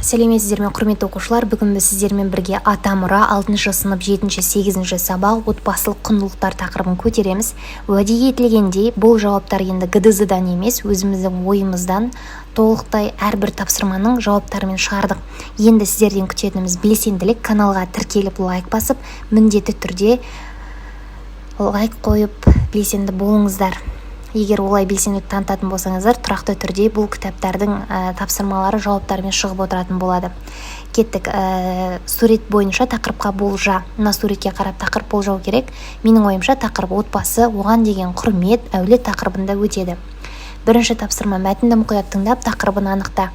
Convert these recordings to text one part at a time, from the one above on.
Сәлеметсіздер ме, құрметті оқушылар! Бүгін біз сіздермен бірге «Ата мұра», алтыншы сынып, жетінші, сегізінші сабақ, отбасылық құндылықтар тақырыбын көтереміз. Уәде етілгендей, бұл жауаптар енді ГДЗ-дан емес, өзіміздің ойымыздан толықтай әрбір тапсырманың жауаптарымен шығардық. Енді сіздерден күтетініміз белсенділік, каналға тіркеліп, лайк басып, міндетті түрде лайк қойып, белсенді болыңыздар. Егер олай белсенділік танытатын болсаңыздар, тұрақты түрде бұл кітаптардың тапсырмалары жауаптарымен шығып отыратын болады. Кеттік. Сурет бойынша тақырыпқа болжа. Мына суретке қарап тақырып болжау керек. Менің ойымша, тақырып отбасы, оған деген құрмет, әулет тақырыбында өтеді. Бірінші тапсырма: мәтінді мұқият тыңдап, тақырыбын анықта.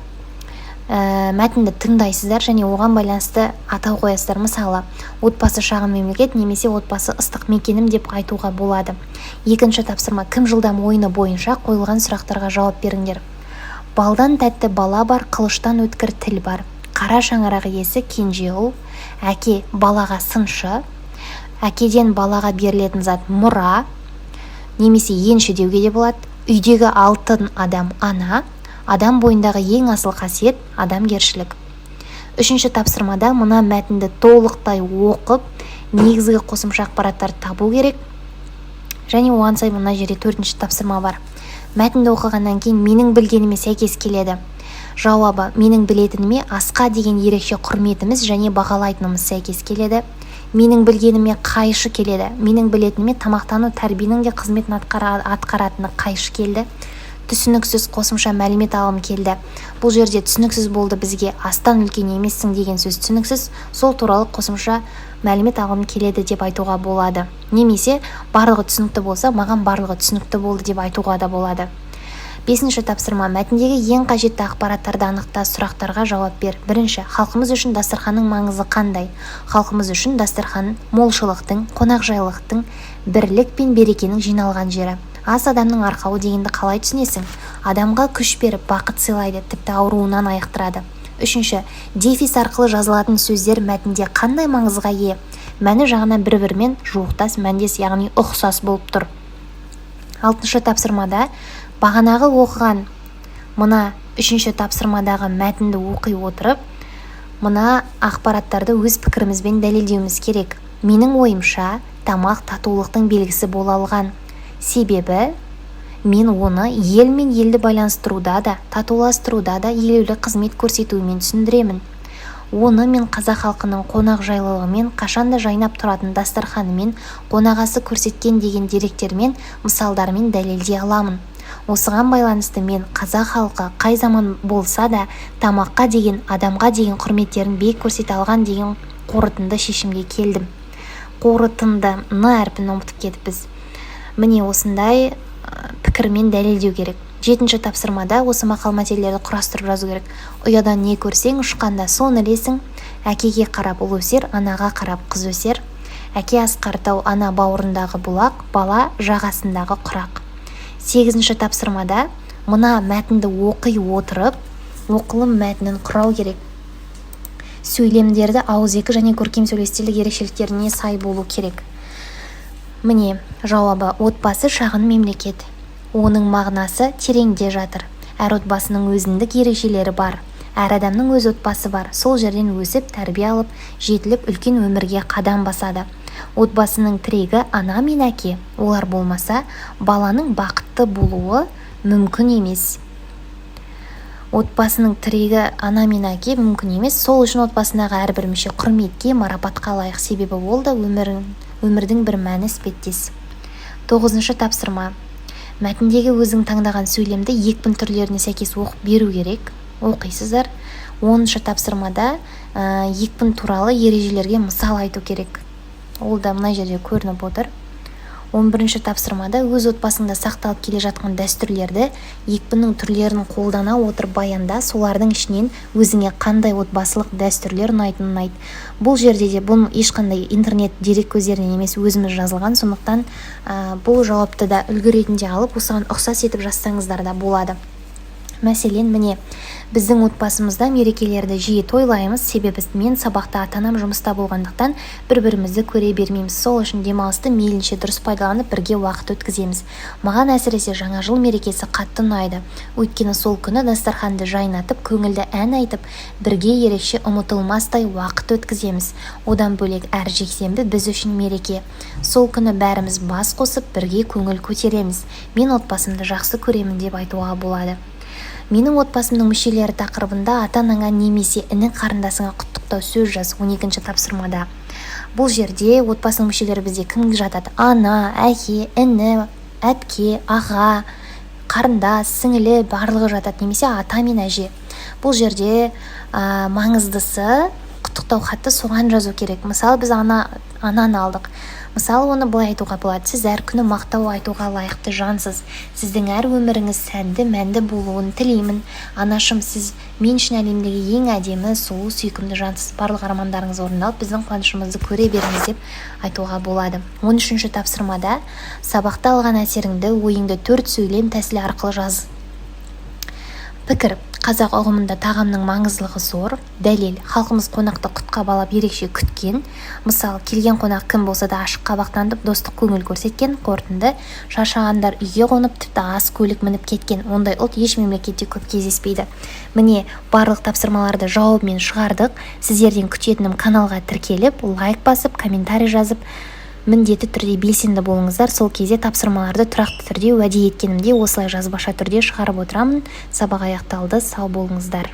Мәтінді тыңдайсыздар және оған байланысты атау қоясыздар. Мысалы, «Отбасы — шағын мемлекет» немесе «Отбасы — ыстық мекенім» деп айтуға болады. Екінші тапсырма: «Кім жылдам» ойыны бойынша қойылған сұрақтарға жауап беріңдер. Балдан тәтті бала бар, қылыштан өткір тіл бар. Қара шаңырақ иесі — кенже ұл. Әке — балаға сыншы. Әкеден балаға берілетін зат — мұра немесе енші деуге де болады. Үйдегі алтын адам — ана. Адам бойындағы ең асыл қасиет — адамгершілік. Үшінші тапсырмада мына мәтінді толықтай оқып, негізгі қосымша ақпараттарды табу керек және оған сай мына жерде төртінші тапсырма бар. Мәтінді оқығаннан кейін менің білгеніме сәйкес келеді. Жауабы: менің білетініме асқа деген ерекше құрметіміз және бағалайтынымыз сәйкес келеді. Менің білгеніме қайшы келеді. Менің білетініме тамақтану тәрбиенің де қызметін атқаратыны қайшы келді. Түсініксіз, қосымша мәлімет алғым келді. Бұл жерде түсініксіз болды бізге. «Астан үлкен емессің» деген сөз түсініксіз, сол туралы қосымша мәлімет алғым келеді деп айтуға болады немесе барлығы түсінікті болса, «Маған барлығы түсінікті болды» деп айтуға да болады. Бесінші тапсырма: мәтіндегі ең қажетті ақпараттарды анықта, сұрақтарға жауап бер. Бірінші: халқымыз үшін дастарханның маңызы қандай? Халқымыз үшін дастархан — молшылықтың, қонақжайлықтың, бірлік пен берекенің жиналған жері. Ас — адамның арқауы дегенді қалай түсінесің? Адамға күш беріп, бақыт сыйлайды, тіпті ауруынан айықтырады. Үшінші: дефис арқылы жазылатын сөздер мәтінде қандай маңызға ие? Мәні жағынан бір-бірімен жуықтас, мәндес, яғни ұқсас болып тұр. Алтыншы тапсырмада бағанағы оқыған мына үшінші тапсырмадағы мәтінді оқи отырып, мына ақпараттарды өз пікірімізбен дәлелдеуіміз керек. Менің ойымша, тамақ татулықтың белгісі бола алған. Себебі мен оны ел мен елді байланыстыруда да, татуластыруда да елеулі қызмет көрсетуімен түсіндіремін. Оны мен қазақ халқының қонақжайлылығымен, қашанда жайнап тұратын дастарханымен, қонақасы көрсеткен деген деректермен, мысалдармен дәлелдей аламын. Осыған байланысты мен қазақ халқы қай заман болса да тамаққа деген, адамға деген құрметтерін биік көрсете алған деген қорытынды шешімге келдім. Қорытынды, «н» әрпін ұмытып кетіппіз. Міне, осындай пікірмен дәлелдеу керек. Жетінші тапсырмада осы мақал мәтелдерді құрастырып жазу керек. Ұядан не көрсең, ұшқанда соны ілесің. Әкеге қарап ұл өсер, анаға қарап қыз өсер. Әке — асқар тау, ана — бауырындағы бұлақ, бала — жағасындағы құрақ. Сегізінші тапсырмада мына мәтінді оқи отырып, оқылым мәтінін құрау керек. Сөйлемдерді ауызекі және көркем сөйлеу стильдік ерекшеліктеріне сай болу керек. Міне, жауабы: отбасы — шағын мемлекет. Оның мағынасы тереңде жатыр. Әр отбасының өзіндік ережелері бар. Әр адамның өз отбасы бар. Сол жерден өсіп, тәрбие алып, жетіліп, үлкен өмірге қадам басады. Отбасының тірегі — ана мен әке. Олар болмаса, баланың бақытты болуы мүмкін емес. Отбасының тірегі — ана мен әке, мүмкін емес. Сол үшін отбасындағы әрбір мүше құрметке, марапатқа лайық. Себебі ол да өмірдің бір мәні іспеттес. Тоғызыншы тапсырма: мәтіндегі өзің таңдаған сөйлемді екпін түрлеріне сәйкес оқып беру керек. Оқисыздар. 10-шы тапсырмада екпін туралы ережелерге мысал айту керек. Ол да мына жерде көрініп отыр. 11-ші тапсырмада өз отбасыңда сақталып келе жатқан дәстүрлерді екпіннің түрлерін қолдана отырып баянда. Солардың ішінен өзіңе қандай отбасылық дәстүрлер ұнайтынын айт. Бұл жерде де бұның ешқандай интернет дерек көздерінен емес, өзіміз жазылған. Сондықтан бұл жауапты да үлгі ретінде алып, осыған ұқсас етіп жазсаңыздар да болады. Мәселен, міне, біздің отбасымызда мерекелерді жиі тойлаймыз, себебі мен сабақта, ата-анам жұмыста болғандықтан, бір-бірімізді көре бермейміз. Сол үшін демалысты мейлінше дұрыс пайдаланып, бірге уақыт өткіземіз. Маған әсіресе Жаңа жыл мерекесі қатты ұнайды, өйткені сол күні дастарханды жайнатып, көңілді ән айтып, бірге ерекше ұмытылмастай уақыт өткіземіз. Одан бөлек, әр жексенбі біз үшін мереке. Сол күні бәріміз бас қосып, бірге көңіл көтереміз. Мен отбасымды жақсы көремін деп айтуға болады. Менің отбасымның мүшелері тақырыбында ата-анаңа немесе іні қарындасыңа құттықтау сөз жаз, 12 тапсырмада. Бұл жерде отбасының мүшелері бізде кім жатады? Ана, әке, іні, әпке, аға, қарындас, сіңілі, барлығы жатады немесе ата мен әже. Бұл жерде маңыздысы құттықтау хатты соған жазу керек. Мысалы, біз ананы алдық. Мысалы, оны былай айтуға болады: Сіз әр күні мақтау айтуға лайықты жансыз. Сіздің әр өміріңіз сәнді, мәнді болуын тілеймін. Анашым, сіз мен үшін әлемдегі ең әдемі, сұлу, сүйкімді жансыз. Барлық армандарыңыз орындалып, біздің қуанышымызды көре беріңіз деп айтуға болады. 13-ші тапсырмада сабақта алған әсеріңді, ойыңды төрт сөйлем тәсілі арқылы жаз. Пікір: қазақ ұғымында тағамның маңыздылығы зор. Дәлел: халқымыз қонақты құтқа балап, ерекше күткен. Мысал: келген қонақ кім болса да, ашық қабақ танытып, достық көңіл көрсеткен. Қорытынды: шаршағандар үйге қонып, тіпті ас көлік мініп кеткен. Ондай ұлт еш мемлекетте көп кездеспейді. Міне, барлық тапсырмаларды жауабымен шығардық. Сіздерден күтетінім: каналға тіркеліп, лайк басып, комментарий жазып, міндетті түрде белсенді болыңыздар. Сол кезде тапсырмаларды тұрақты түрде, уәде еткенімдей, осылай жазбаша түрде шығарып отырамын. Сабақ аяқталды, сау болыңыздар.